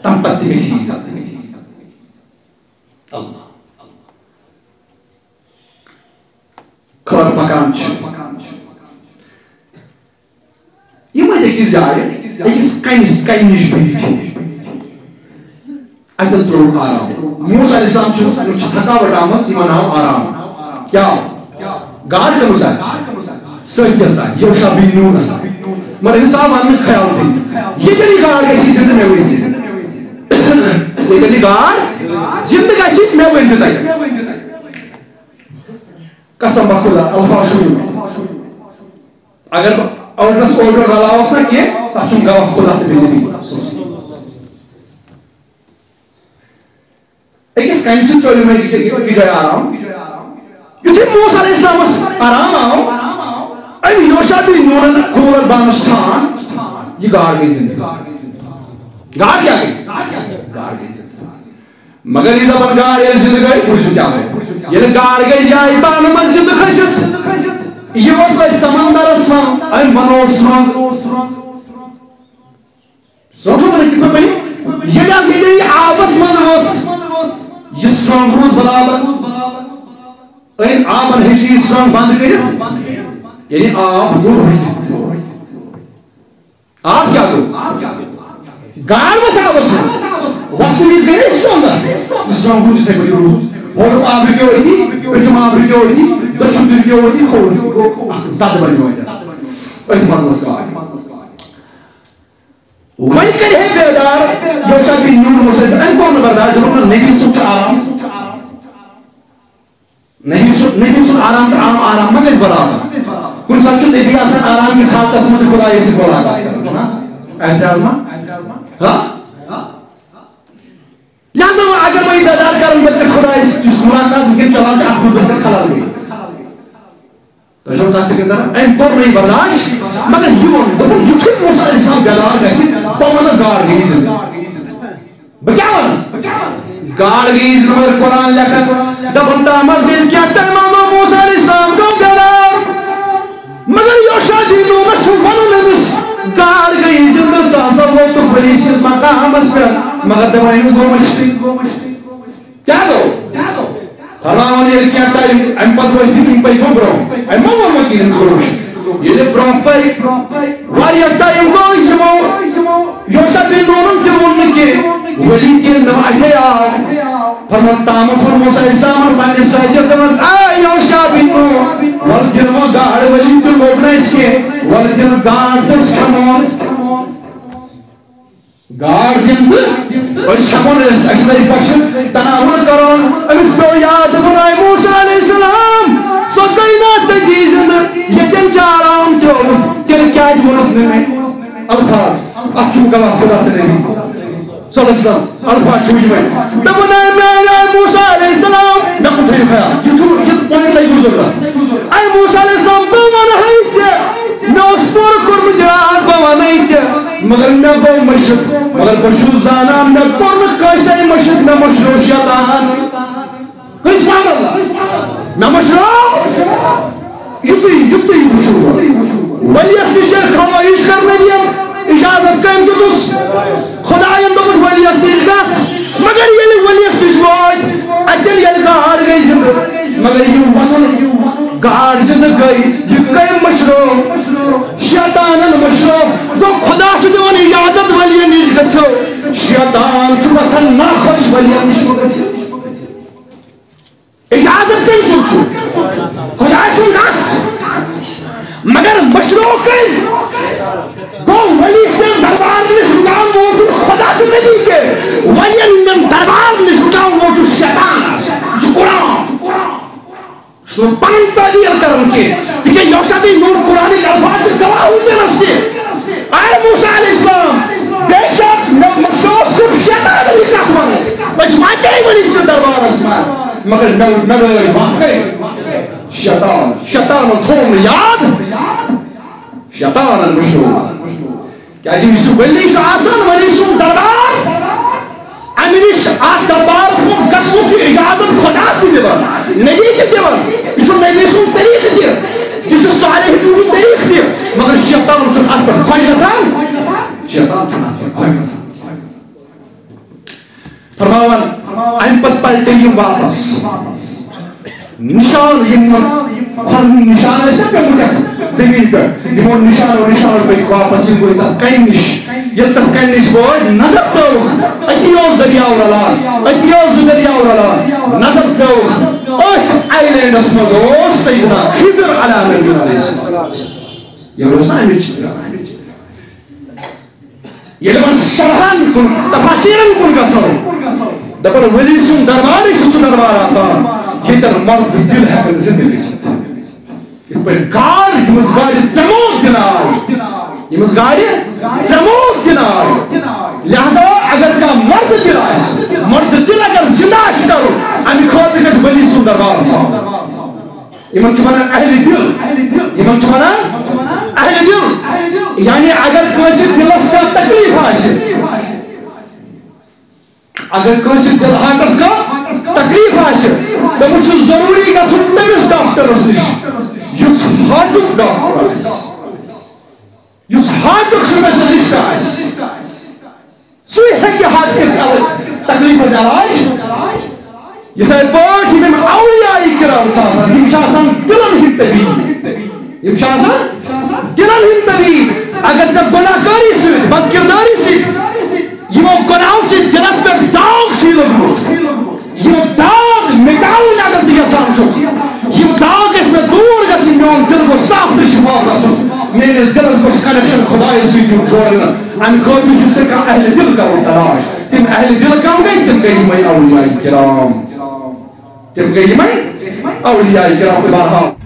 تَمہِ پتہٕ تہِ گژھِ یہِ عزت۔ اللہ۔ خبر پکان چھُ۔ یِم ٲسۍ أکِس جایہِ، أکِس کنہِ، کنہِ نِش بِہِتھ چھِ۔ اَتٮ۪ن ترٛووُکھ آرام۔ موسیٰ علیہ السلام چھُ، چھُ تھکاوٹ آمٕژ، یِمن آو آرام۔ کیٛاہ آو؟ گاڈ کٔمِس آسہِ؟ سۭتۍ کیٛاہ سا؟ یوشع بن نوٗنس۔ مگر أمِس آو وننہٕ خیال تہِ۔ ییٚتٮ۪ن یہِ گاڈ گژھِ زِندٕ، مےٚ ؤنۍ زِ۔ ییٚتٮ۪ن یہِ گاڈ زِندٕ گژھِ، مےٚ ؤنۍ زِ تۄہہِ۔ قسم بخدا، الفاظ چھُ یِمَے۔ اگر بہٕ اورٕ نس اورٕ یورٕ رلاوس نہ کینٛہہ، تَتھ چھُنہٕ گواہ خدا تہٕ بیٚیہِ نبی۔ أکِس کَنہِ سۭتۍ ترٛٲوِو مےٚ یہِ، یہِ، یہِ جاے آرام۔ یُتھُے موسیٰ علیہ السلامَس آرام آو، أمۍ یوشع بن نوٗنَن کھول اَتھ بانَس ٹھان، یہِ گاڈ گٔے زِندٕ۔ گاڈ کیٛاہ گٔے؟ گاڈ گٔے زِندٕ۔ مگر یہِ دَپان گاڈ ییٚلہِ زِندٕ گٔے، وٕچھِو کیٛاہ گوٚو۔ ییٚلہِ گاڈ گٔے جایہِ بانہٕ منٛز زِندٕ کھٔسِتھ، یہِ ؤژھ أتھۍ سمندرس منٛز، أمۍ بنوو سرٛنٛگ۔ سونٛچو وۄنۍ کِتھ پٲٹھۍ بنہِ؟ ییٚلہِ اَتھ، ییٚلہِ یہِ آبس منٛز ؤژھ، یہِ سرٛنٛگ روٗز برابر۔ أمۍ آبن ہیٚچھ یہِ سرٛنٛگ بنٛد کٔرِتھ، یعنی آب گوٚو رُکِتھ۔ آب کیٛاہ گوٚو؟ گاڈ ؤژھ آبس منٛز۔ وَسنہٕ وِزِ گٔے أسۍ سرٛنٛگس۔ یہِ سرٛنٛگ روٗز یِتھَے پٲٹھۍ روٗز۔ ہورُک آب رُکیو أتی، پٔتِم آب رُکیو أتی، دٔچھُن تہِ رُکیو أتی، کھووُر تہِ گوٚو۔ اکھ زَد بنیو اَتٮ۪تھ۔ أتھۍ منٛز ؤژھ گاڈ۔ وۄنۍ کَرِ ہے بیدار، یوشع بن نوٗن اوس اَتہِ، أمۍ کوٚر نہٕ برداش، دوٚپُن، نہ، نبی سُنٛد چھُ آرام۔ نبی سُنٛد، نبی سُنٛد آرام تہٕ عام آرام ما گژھِ برابر؟ کُنہِ ساتہٕ چھُ نبی آسان آرام کِس حالتس منٛز تہٕ خدایَس سۭتۍ مُلاقات کران، چھُنہ؟ اعتراض ما؟ ہاں؟ لہذا وۄنۍ اگر وۄنۍ بیدار کرن بہٕ کس خدایس یُس مُلاقات وٕنکیٚن چلان چھُ، اتھ منٛز بہٕ کس خلل گٔے۔ تۄہہِ چھو کتھ فکر کران؟ أمۍ کوٚر نہٕ یہِ برداش، مگر یہِ ووٚن، دوٚپُن، یُتھُے موسیٰ علیہ السلام بیدار گژھِ، بہٕ ونس گاڈ گٔیی زندٕ۔ بہٕ کیٛاہ ونس؟ گاڈ گٔیی زندٕ، مگر قرآن لیکھان، دپان، تام حظ گٔے کینٛہہ ٹایمہ، موسیٰ علیہ السلام گوٚو بیدار۔ مگر یوشع بن نوٗنس چھُ ونُن أمِس، گاڈ گٔیی زندٕ، ژٕ ہسا ووتُکھ ؤلی سٕنٛدِس مقامس پٮ۪ٹھ، مگر دپان أمِس گوٚو مٔشتٕے۔ کیٛاہ گوٚو؟ فرماوان ییٚلہِ کینٛہہ ٹایم اَمہِ پتہٕ ؤتھۍ یِم پٔکۍ وۄنۍ برٛونٛہہ۔ أمۍ ما ووٚن وۄنۍ کِہیٖنۍ أمِس گوٚو مٔشتٕے؟ ییٚلہِ برٛونٛہہ پٔکۍ، واریاہ ٹایم گوٚو، یِمو یوشع بن نوٗنن تہِ ووٚن نہٕ کینٛہہ، ؤلی تہِ نہٕ اَتھے آو۔ فرمان تامَتھ ووٚن موسیٰ علیہ السلامن پننِس ساتھیَس دوٚپنَس، "اے یوشع بن نوٗن، وَلہٕ دِنہٕ وۄنۍ گاڈٕ ؤلی تہِ لوٚگ نہٕ اَسہِ کینٛہہ، وَلہٕ دِنہٕ گاڈ تہٕ أسۍ کھٮ۪مون۔" گاڈ دِنہٕ تہٕ أسۍ کھٮ۪مون، أسۍ، اَسہِ لَگہِ پَشہٕ تناوُر کَرُن۔ أمِس پیوٚو یاد، دوٚپُن، "اے موسیٰ علیہ السلام، سۄ کائنات تٔتی زِندٕ، ییٚتٮ۪ن ژےٚ آرام دیُت، تیٚلہِ کیٛازِ ووٚنُکھ نہٕ مےٚ الفاظ؟" اَتھ چھُ گواہ خدا تہٕ نبی صلی اللہ علیہ وسلم۔ الفاظ چھُ یِمے۔ دوٚپُن، اے میانہِ، اے موسیٰ علیہ السلام، مےٚ کُن تھٲیِو خیال۔ یہِ چھُ، یہِ point لگہِ مےٚ ضروٗرت۔ اے موسیٰ علیہ السلام، بہٕ وَنہٕ ہے ژےٚ، مےٚ اوس پوٗرٕ کوٚرمُت یاد، بہٕ وَنَے ژےٚ، مگر مےٚ گوٚو مٔشِتھ۔ مگر بہٕ چھُس زانان، مےٚ کوٚر نہٕ کٲنٛسے مٔشِتھ، مےٚ مٔشرو شیطان۔ کٲنٛسہِ وَنان نہ مٔشرو۔ یُتُے، یُتُے وٕچھِو۔ ؤلیَس نِش ییٚلہِ خٲہِش کٔر نبیَن، اِجازت کٔمۍ دیُتُس؟ خۄدایَن دوٚپُس، "ؤلیَس نِش گژھ۔" مگر ییٚلہِ ؤلیَس نِش وٲتۍ، اَتٮ۪ن ییٚلہِ گاڈ گٔے زِندٕ، مگر یہِ وَنُن، گاڈ زِندٕ گٔے، یہِ کٔمۍ مٔشرٲو؟ شیطانَن مٔشرٲو۔ گوٚو، خۄدا چھُ دِوان اِجازت، ؤلیَن نِش گٔژھِو۔ شیطان چھُ گژھان ناخۄش، ؤلیَن نِش مہٕ گٔژھِو۔ اجازت کٔمۍ سُنٛد چھُ؟ خۄداے سُنٛد نَس۔ مگر مٔشرو کٔمۍ؟ گوٚو، ؤلی سٕنٛدِ دربار نِش رُکاوُن وول چھُ خۄدا تہٕ نبی تہِ۔ ؤلین ہٕنٛدٮ۪ن دربار نِش رُکاوُن وول چھُ شیطان۔ یہِ چھُ قرآن۔ یہِ چھُنہٕ پنُن تعبیر کران کینٛہہ۔ تِکیٛازِ یوشع بن نوٗن قرآنٕکۍ الفاظ چھِ گواہ وٕنکیٚنَس تہِ۔ اے موسیٰ علیہ السلام، بے شک مےٚ، مےٚ سوز صرف شیطان یہِ کتھ ونُن۔ أسۍ واتے وۄنۍ ژےٚ دربارس منٛز، مگر مےٚ، مےٚ لٲج واقعے شیطان، شیطانن تھوٚو نہٕ یاد، شیطانن مٔشرو۔ کیٛازِ یُس یہِ ولی چھُ آسان، ولی سُنٛد دربار، اَمہِ نِش اَتھ دربارَس منٛز گژھنُک چھُ اجازت خۄدا تہِ دِوان، نبی تہِ دِوان۔ یہِ چھُ نبی سُنٛد طریٖقہٕ تہِ، یہِ چھُ صالحیٖن ہُنٛد طریٖقہٕ تہِ، مگر شیطان چھُنہٕ اَتھ پٮ۪ٹھ خۄش گژھان، شیطان چھُنہٕ اَتھ پٮ۪ٹھ خۄش گژھان۔ فرماوان، اَمہِ پتہٕ پلٹے یِم واپس۔ نشان، یِم کھۄرن ہٕنٛدۍ نشان ٲسۍ نا پیٚمٕتۍ یَتھ زٔمیٖن پٮ۪ٹھ، یِمو نشانو نشانو پٔکۍ واپس، یِم گٔے تَتھ کَنہِ نِش۔ ییٚلہِ تَتھ کَنہِ نِش وٲتۍ، نظر ترٛٲوٕکھ، أتی اوس دٔریاو رَلان، أتی اوس زٕ دٔریاو رَلان۔ نظر ترٛٲوٕکھ، أتھۍ آیلینڈَس منٛز اوس سیدنا خضر علیہ نبی علیہ السلام۔ یہِ اوس نا اَمِچ ییٚلہِ وۄنۍ شرحن کُن، تفاسیرن کُن گژھو، دپان ولی سُنٛد دربارٕے چھُ سُہ دربار آسان، ییٚتٮ۪ن مرد دِل ہٮ۪کن زندٕ گٔژھِتھ۔ یِتھ پٲٹھۍ گاڈ، یِمس گاڈِ ترٛےٚ موت دِنہٕ آے، یِمس گاڈِ ترٛےٚ موت دِنہٕ آے۔ لہذا اگر کانٛہہ مرد دِل آسہِ، مرد دِل اگر زندٕ آسہِ کرُن، امہِ خٲطرٕ گژھِ ولی سُنٛد دربار آسُن۔ یِمن چھِ ونان اہل دل۔ یِمن چھِ ونان اہل دل۔ یعنی اگر کٲنٛسہِ دِلس کانٛہہ تکلیف آسہِ، اگر کٲنٛسہِ دِل ہارٹس کانٛہہ تکلیف آسہِ، تٔمِس چھُ ضروٗری گژھُن تٔمِس ڈاکٹرس نِش یُس ہارٹُک ڈاکٹر آسہِ، یُس ہارٹُک سپیشلسٹ آسہِ۔ سُے ہیٚکہِ ہارٹ کِس علاج، تکلیفس علاج۔ یِتھے پٲٹھۍ یِم اولیاء کرام چھِ آسان، یِم چھِ آسان دِلن ہٕنٛدۍ طبیب۔ یِم چھِ آسان دِلن ہٕنٛدۍ طبیب۔ اگر ژےٚ گۄناہ کٲری سۭتۍ، بد کردٲری سۭتۍ، یِمو گۄناہو سۭتۍ دِلس پٮ۪ٹھ داغ چھُے لوٚگمُت، یِم داغ مِٹاوٕنۍ اگر ژٕ یژھان چھُکھ، یِم داغ گژھِ مےٚ دوٗر گژھٕنۍ، میون دِل گوٚژھ صاف تہٕ شفاف گژھُن، میٲنِس دِلس گوٚژھ connection خۄدایس سۭتۍ یُن جوڑنہٕ۔ امہِ خٲطرٕ چھُ ژےٚ کانٛہہ اہل دِل کرُن تلاش۔ تِم اہل دِل کم گٔے؟ تِم گٔے یِمے اولیاء کرام۔ تِم گٔے یِمے اولیاء کرام۔ تہٕ بہرحال،